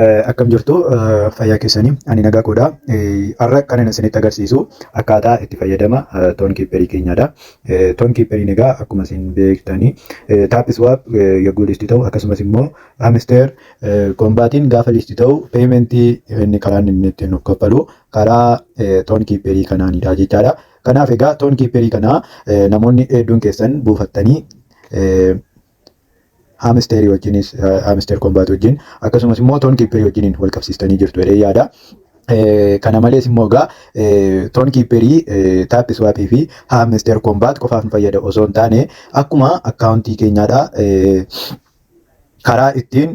Akkam jirtu, fayyaa keessanii? Ani nagaa koodha. Har'a kan inni isinitti agarsiisu akkaataa itti fayyadama Tonkeeperii keenyaadha. Tonkeeperiin egaa akkuma isin beektanii TapSwap yogguu list ta'u, akkasumas immoo Hamster Kombatiin gaafa list ta'u, paymentii inni karaan inni ittiin nuuf kaffalu karaa Tonkeeperii kanaanidha jechaadha. Kanaaf egaa Tonkeeperii kana namoonni hedduun keessan buufattanii Hamsterii wajjinis, Hamster Kombat wajjin, akkasumas immoo Tonkeeperii wajjiniin wal qabsiistanii jirtu jedhee yaada. Kana malees immoo egaa Tonkeeperii TapSwapii fi Hamster Kombat qofaaf nu fayyada osoo hin taane, akkuma akkaawuntii keenyaadha, karaa ittiin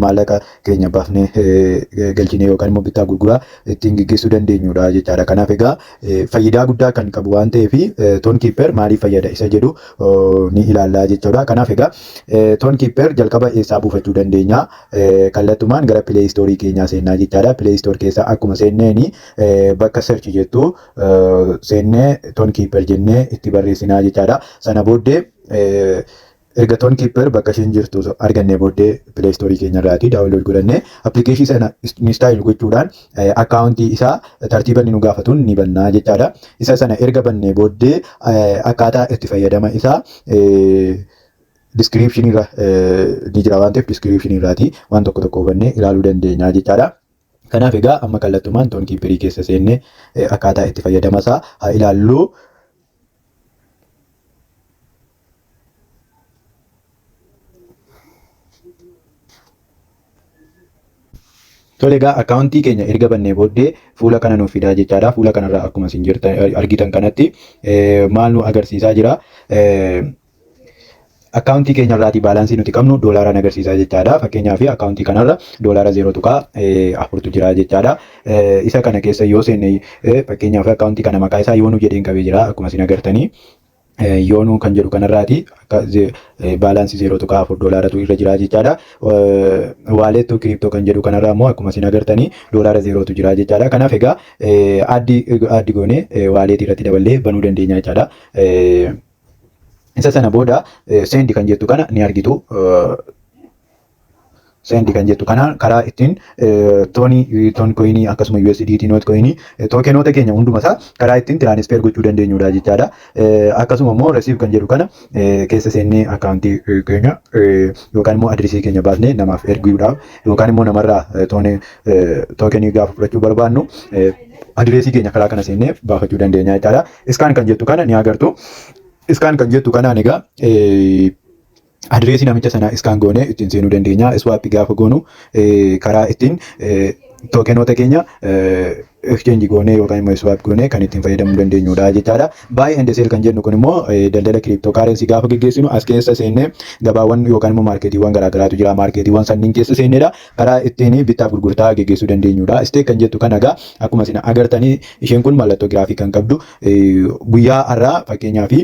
maallaqa keenya baafnee galchinee yookaan immoo bittaa gurguraa ittiin gaggeessuu dandeenyudha jechaadha. Kanaaf egaa faayidaa guddaa kan qabu waan ta'eef, Tonkeeper maaliif fayyada isa jedhu ni ilaallaa jechuudha. Kanaaf egaa Tonkeeper jalqaba eessaa buufachuu dandeenya? Kallattumaan gara Play Store keenyaa seennaa jechaadha. Play Store keessa akkuma seenneeni bakka search jettu seennee Tonkeeper jennee itti barreessinaa jechaadha. Sana booddee erga Tonkeeper bakka isheen jirtu argannee booddee Play Store keenya irraatii download godhannee appilikeeshinii sana install gochuudhaan akkaawuntii isaa tartiiba inni nu gaafatuun ni bannaa jechaadha. Isa sana erga bannee booddee akkaataa itti fayyadama isaa descriptionii irra ni jira waan ta'eef, descriptionii irraatii waan tokko tokko hubannee ilaaluu dandeenya jechaadha. Kanaaf egaa amma kallattumaan Tonkeeperii keessa seennee akkaataa itti fayyadama isaa haa ilaallu. Tole, egaa akkaawuntii keenya erga bannee booddee fuula kana nuuf fidaa jechaadha. Fuula kanarraa akkuma isin jirtan argitan kanatti maal nu agarsiisaa jira? Akkaawuntii keenya irraatii baalaansii nuti qabnu doolaaraan agarsiisaa jechaadha. Fakkeenyaaf akkaawuntii kanarra doolaara 0.4tu jira jechaadha. Isa kana keessa yoo seenne, fakkeenyaaf akkaawuntii kana maqaa isaa Yoonuu jedheen qabee jira, akkuma isin agartanii. Yoonuu kan jedhu kanarraati akka baalaansii 0.4 doolaaratu irra jira jechaadha. Wallet to crypto kan jedhu kanarraa immoo akkuma isin agartanii doolaara 0tu jira jechaadha. Kanaaf egaa add add goonee walletii irratti daballee banuu dandeenya jechaadha. Isa sana booda send kan jettu kana ni argitu. Send kan jettu kana karaa ittiin toonii, Toncoinii, akkasuma USDT, Notcoinii, tookenoota keenya hundumasaa karaa ittiin transfer gochuu dandeenyudha jechaadha. Akkasuma immoo receive kan jedhu kana keessa seennee akkaawuntii keenya yookaan immoo adiresii keenya baasnee namaaf erguudhaaf yookaan immoo namarraa toonii tookenii gaafa fudhachuu barbaannu adiresii keenya karaa kana seennee baafachuu dandeenya jechaadha. Scan kan jettu kana ni agartu. Scan kan jettu kanaan egaa adireesii namicha sanaa scan goonee ittiin seenuu dandeenya. Swap gaafa goonu karaa ittiin tookenoota keenya exchange goonee yookaan immoo swap goonee kan ittiin fayyadamuu dandeenyudha jechaadha. Buy and sell kan jennu kun immoo daldala crypto currency gaafa geggeessinu as keessa seennee gabaawwan yookaan immoo maarkeetiiwwan garaagaraatu jira. Maarkeetiiwwan sanniin keessa seenneedha. Karaa ittiin bittaaf gurgurtaa geggeessuu dandeenyudha. Stake kan jettu kana egaa akkuma isin agartanii isheen kun mallattoo giraafii kan qabdu guyyaa har'aa fakkeenyaa fi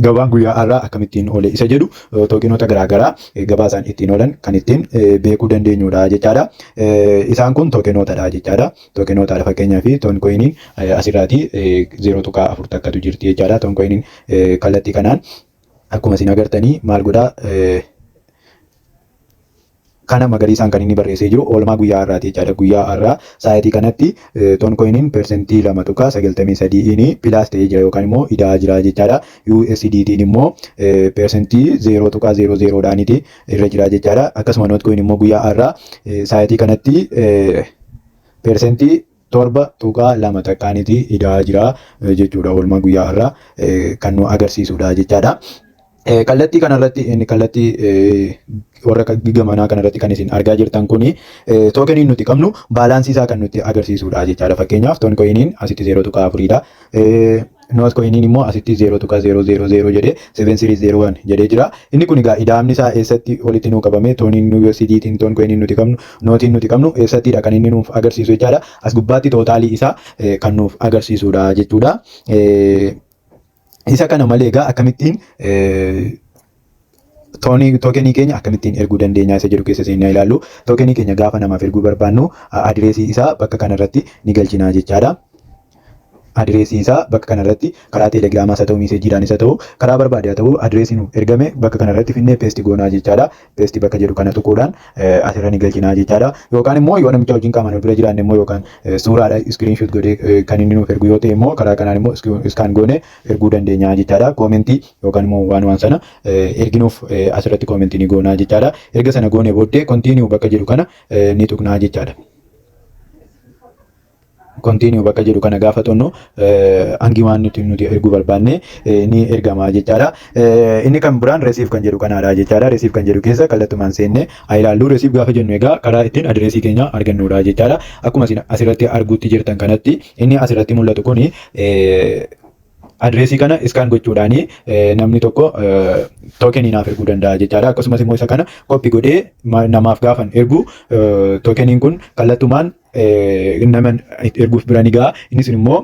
gabaan guyyaa har'aa akkamittiin oole isa jedhu, tookenoota garaagaraa gabaa isaan ittiin oolan kan ittiin beekuu dandeenyudha jechaadha. Isaan kun tookenootadha jechaadha. Tookenootadha, fakkeenyaa fi Toncoiniin asirraati 0.4 takkatu jirti jechaadha. Toncoiniin kallattii kanaan akkuma isin agartanii maal godhaa, kana magariisaan kan inni barreessee jiru oolmaa guyyaa har'aati jechaadha. Guyyaa har'aa sa'aatii kanatti Toncoiniin 2.93% plus ta'ee jira yookaan immoo idaa jira jechaadha. USDT'n immoo 0.00% irra jira jechaadha. Akkasuma Notcoin immoo guyyaa har'aa sa'aatii kanatti 7.2% takkaaniti idaa jira jechuudha. Oolmaa guyyaa har'aa kan nu agarsiisudha jechaadha. Kallattii kanarratti, inni kallattii warra gamanaa kanarratti kan isin argaa jirtan kuni tookeniin nuti qabnu baalaansii isaa kan nutti agarsiisudha jechaadha. Fakkeenyaaf Toncoiniin asitti 0.4dha. Notcoiniin immoo asitti 0.000 jedhee 7301 jedhee jira. Inni kun egaa ida'amni isaa eessatti walitti nuu qabame, tooniin USDT'n, Toncoiniin nuti qabnu, nootiin nuti qabnu eessattidha kan inni nuuf agarsiisu jechaadha. As gubbaatti tootaalii isaa kan nuuf agarsiisudha jechuudha. Isa kana malee egaa akkamittiin toonii tookenii keenya akkamittiin erguu dandeenya isa jedhu keessa seennaa ilaallu. Tookenii keenya gaafa namaaf erguu barbaannu adireesii isaa bakka kanarratti ni galchinaa jechaadha. Adireesii isaa bakka kanarratti karaa Teelegraamaas haa ta'u, messageiidhaanis haa ta'u, karaa barbaade haa ta'u, adireesii nu ergame bakka kanarratti finnee paste goonaa jechaadha. Paste bakka jedhu kana tuquudhaan asirra ni galchinaa jechaadha. Yookaan immoo yoo namicha wajjin qaamaan bira jiraanne immoo, yookaan suuraadha screenshot godhee kan inni nuuf ergu yoo ta'e immoo, karaa kanaan immoo scan goonee erguu dandeenya jechaadha. Commentii yookaan immoo waan sana erginuuf asirratti commentii ni goonaa jechaadha. Erga sana goonee booddee continue bakka jedhu kana ni tuqnaa jechaadha. Continue bakka jedhu kana gaafa tuqnu hangi waan nuti erguu barbaanne ni ergama jechaadha. Inni kan biraan receive kan jedhu kanaadha jechaadha. Receive kan jedhu keessa kallattumaan seennee haa ilaallu. Receive gaafa jennu egaa karaa ittiin adireesii keenya argannudha jechaadha. Akkuma isin asirratti arguutti jirtan kanatti, inni asirratti mul'atu kuni adireesii kana scan gochuudhaan namni tokko tokenii naaf erguu danda'a jechaadha. Akkasumas immoo isa kana copy godhee namaaf gaafan ergu tokeniin kun kallattumaan nama erguuf bira ni ga'a. Innis immoo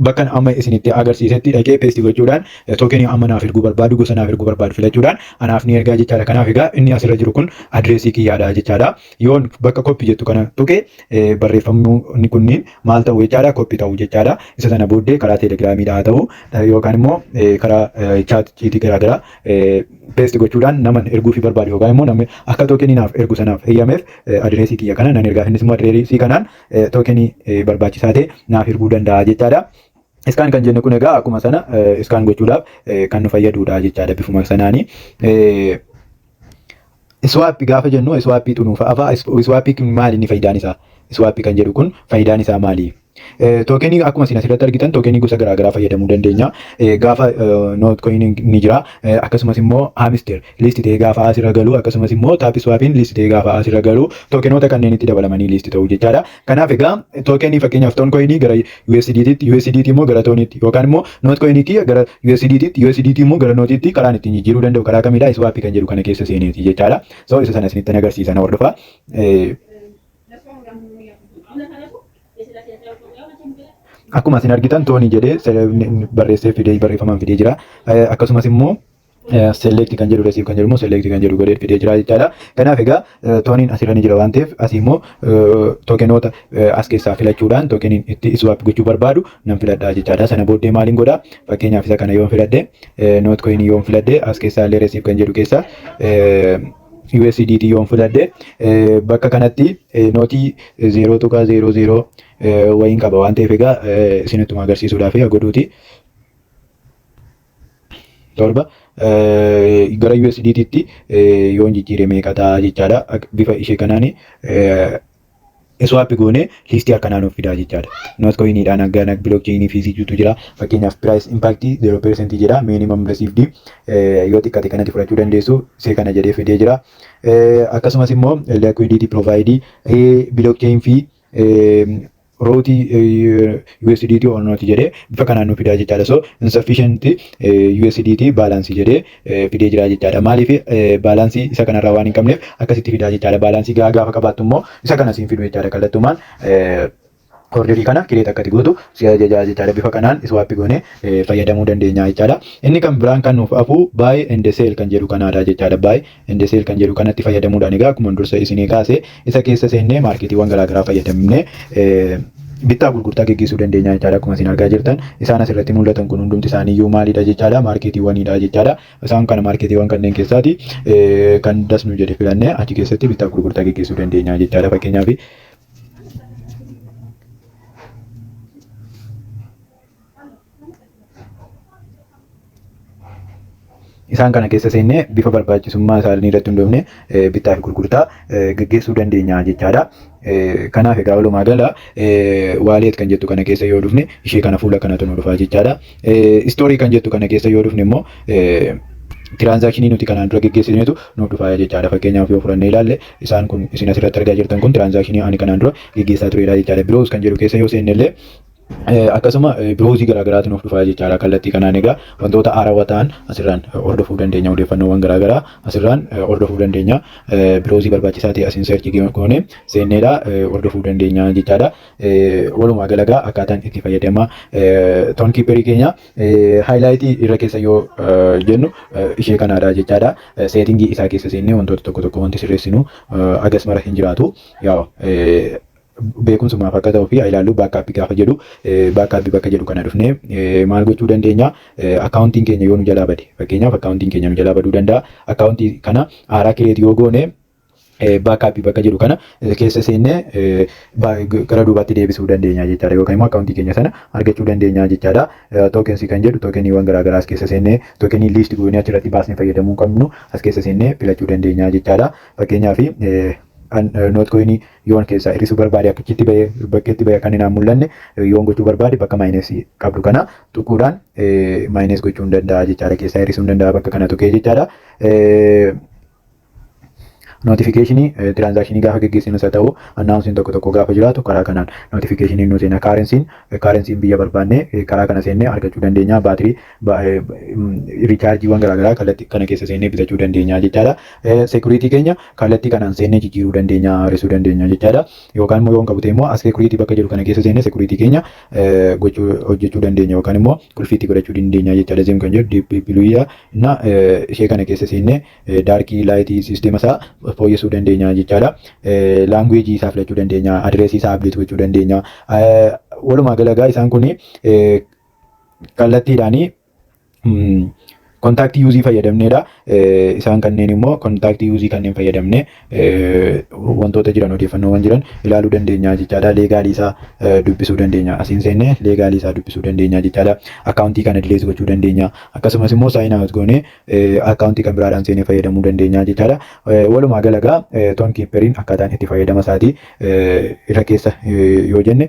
bakka amma isinitti agarsiisetti dhaqee paste gochuudhaan tokenii amma naaf erguu barbaadu, gosa naaf erguu barbaadu filachuudhaan anaaf ni ergaa jechaadha. Kanaaf egaa inni asirra jiru kun adireesii kiyyaadha jechaadha. Yoon bakka copy jettu kana tuqe, barreeffamni kunniin maal ta'u jechaadha? Copy ta'u jechaadha. Isa sana booddee karaa Teelegraamiidha haa ta'u yookaan immoo karaa chaatiitii garaagaraa paste gochuudhaan nama erguufii barbaadu yookaan immoo namni akka tokenii naaf ergu sanaaf heeyyameef adireesii kiyya kana nan ergaaf. Innis immoo adireesii kanaan tokenii barbaachisaa ta'e naaf erguu danda'a jechaadha. Scan kan jennu kun egaa akkuma sana scan gochuudhaaf kan nu fayyadudha jechaadha bifuma sanaani. Swap gaafa jennu swapii xunuufa afaa. Swapii maali inni faayidaan isaa? Swap kan jedhu kun faayidaan isaa maali? Tokenii akkuma isin asirratti argitan tokenii gosa garaagaraa fayyadamuu dandeenya. Gaafa Notcoin ni jira. Akkasumas immoo Hamster list ta'ee gaafa asirra galu, akkasumas immoo TapSwapiin list ta'ee gaafa asirra galu, tokenoota kanneen itti dabalamanii list ta'uu jechaadha. Kanaaf egaa tokenii fakkeenyaaf Toncoinii gara USDT, USDT immoo gara Toniitti, yookaan immoo Notcoinii gara USDT, USDT immoo gara Notiitti karaan ittiin jijjiiruu danda'u karaa kamidha? Swap kan jedhu kana keessa seeneeti jechaadha. So isa sana isinitti agarsiisa, na hordofaa. Akkuma isin argitan Tonii jedhee barreessee fidee, barreeffamaan fidee jira. Akkasumas immoo select kan jedhu, receive kan jedhu immoo select kan jedhu godhee fidee jira jechaadha. Kanaaf egaa Toniin asirra ni jira waan ta'eef, asii immoo tokenoota as keessaa filachuudhaan tokeniin itti swap gochuu barbaadu nan filadha jechaadha. Sana booddee maaliin godhaa? Fakkeenyaaf isa kana yoon filadhe, Notcoinii yoon filadhe, as keessaa illee receive kan jedhu keessaa USDT yoon filadhe, bakka kanatti Notii 0.00 wayiin qaba waan ta'eef, egaa isinittuma agarsiisuudhaaf godhuuti. 7 gara USDT tti yoon jijjiire meeqa ta'a jechaadha. Bifa ishee kanaan swap goonee listii akkanaa nuuf fidaa jechaadha. Notcoiniidhaan hanga blockchainii feesiitu jira. Fakkeenyaaf price impact 0% jedha. Minimum received yoo xiqqate kanatti fudhachuu dandeessu. Isee kana jedhee fidee jira. Akkasumas immoo liquidity provide, blockchain fee, routii USDT or not jedhee bifa kanaan nu fidaa jechaadha. So insufficient USDT balance jedhee fidee jira jechaadha. Maaliif? Balanceii isa kanarraa waan hin qabneef akkasitti fidaa jechaadha. Balanceii gaafa qabaattu immoo isa kana siin fidu jechaadha. Kallattumaan orderii kana create akkati gootu si ajajaa jechaadha. Bifa kanaan swap goonee fayyadamuu dandeenya jechaadha. Inni kan biraan kan nuuf hafu buy and sell kan jedhu kanaadha jechaadha. Buy and sell kan jedhu kanatti fayyadamuudhaan egaa akkuma dursa isinii kaase isa keessa seennee marketiiwwan garaagaraa fayyadamnee bittaa gurgurtaa geggeessuu dandeenya jechaadha. Akkuma isin argaa jirtan isaan asirratti mul'atan kun hundumti isaaniiyyuu maalidha jechaadha? Marketiiwwanidha jechaadha. Isaan kana marketiiwwan kanneen keessaati kan dasnu jedhe filannee achi keessatti bittaa gurgurtaa geggeessuu dandeenya jechaadha. Fakkeenyaaf isaan kana keessa seennee bifa barbaachisummaa isaanii irratti hundoofne bittaa fi gurgurtaa geggeessuu dandeenya jechaadha. Kanaaf egaa walumaa gala wallet kan jettu kana keessa yoo dhufne, ishee kana fuula kanatu nu dhufaa jechaadha. History kan jettu kana keessa yoo dhufne immoo transactionii nuti kanaan dura geggeessinetu nuuf dhufaa jechaadha. Fakkeenyaaf yoo fudhannee ilaalle, isaan kun isin asirratti argaa jirtan kun transactionii ani kanaan dura geggeessaa turedha jechaadha. Browse kan jedhu keessa yoo seenne illee akkasuma browseii garaagaraatu nuuf dhufaa jechaadha. Kallattii kanaan egaa wantoota haarawaa ta'an asirraan hordofuu dandeenya. Odeeffannoowwan garaagaraa asirraan hordofuu dandeenya. Browseii barbaachisaa ta'e asiin search goone seenneedha hordofuu dandeenya jechaadha. Walumaa galagaa akkaataan itti fayyadama Tonkeeperii keenya highlightii irra keessa yoo jennu ishee kanaadha jechaadha. Settingii isaa keessa seennee wantoota tokko tokko wanti sirreessinu agas mara hin jiraatu. Yaa Beekumsumaaf akka ta'uu fi ilaallu, backup gaafa jedhu, backup bakka jedhu kana dhufnee maal gochuu dandeenya? Akkaawuntiin keenya yoo nu jalaa bade, fakkeenyaaf akkaawuntiin keenya nu jalaa baduu danda'a. Akkaawuntii kana haaraa create yoo goone, backup bakka jedhu kana keessa seennee gara duubaatti deebisuu dandeenya jechaadha, yookaan immoo akkaawuntii keenya sana argachuu dandeenya jechaadha. Tokens kan jedhu, tokeniiwwan garaagaraa as keessa seennee, tokenii list goonee achirratti baasnee fayyadamuu qabnu as keessa seennee filachuu dandeenya jechaadha. Fakkeenyaaf Notcoinii yoon keessaa hir'isuu barbaade, akkachitti bahee bakkeetti bahee kan hin mul'anne yoon gochuu barbaade, bakka minusii qabdu kana tuquudhaan minus gochuu hin danda'a jechaadha. Keessaa hir'isuu hin danda'a bakka kana tuqee jechaadha. Notificationii transactionii gaafa geggeessinus haa ta'u, announceiin tokko tokko gaafa jiraatu, karaa kanaan notificationiin nu seena. Currencyn biyya barbaanne karaa kana seennee argachuu dandeenya. Baatirii, rechargeiiwwan garaagaraa kallattii kana keessa seennee bitachuu dandeenya jechaadha. Security keenya kallattii kanaan seennee jijjiiruu dandeenya, haaressuu dandeenya jechaadha. Yookaan immoo yoo hin qabu ta'e immoo, as security bakka jedhu kana keessa seennee security keenya gochuu, hojjechuu dandeenya, yookaan immoo qulfiitti godhachuu dandeenya jechaadha. Theme kan jedhu deep blueyaa na ishee kana keessa seennee darkii, lightii, systema isaa fooyyessuu dandeenya jechaadha. Languageii isaa filachuu dandeenya, addressii isaa update gochuu dandeenya. Walumaa galagaa isaan kun kallattiidhaanii contact usii fayyadamneedha. Isaan kanneen immoo contact usii kanneen fayyadamne wantoota jiran, odeeffannoowwan jiran ilaaluu dandeenya jechaadha. Legalii isaa dubbisuu dandeenya. Asiin seennee legalii isaa dubbisuu dandeenya jechaadha. Akkaawuntii kana delete gochuu dandeenya. Akkasumas immoo sign out goonee akkaawuntii kan biraadhaan seenee fayyadamuu dandeenya jechaadha. Walumaa galagaa Tonkeeperiin akkaataan itti fayyadama isaatii irra keessa yoo jenne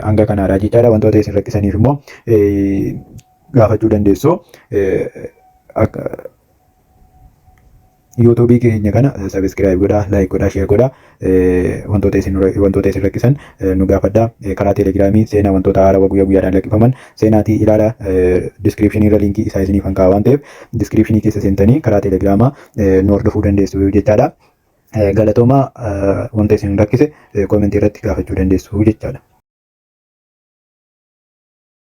hanga kanaadha jechaadha. Wantoota isin rakkisaniif immoo gaafachuu dandeessu. YouTubeii keenya kana subscribe godhaa, like godhaa, share godhaa. Wantoota isin rakkisan nu gaafadhaa. Karaa Telegramii seenaa, wantoota haarawaa guyyaa guyyaadhaan lakkifaman seenaatii ilaala. Descriptionii irra linkii isaa isiniif kan kaa'aa waan ta'eef, descriptionii keessa seentanii karaa Telegramaa nu hordofuu dandeessu jechaadha. Galatoomaa, wanta isin rakkise commentii irratti gaafachuu dandeessu jechaadha.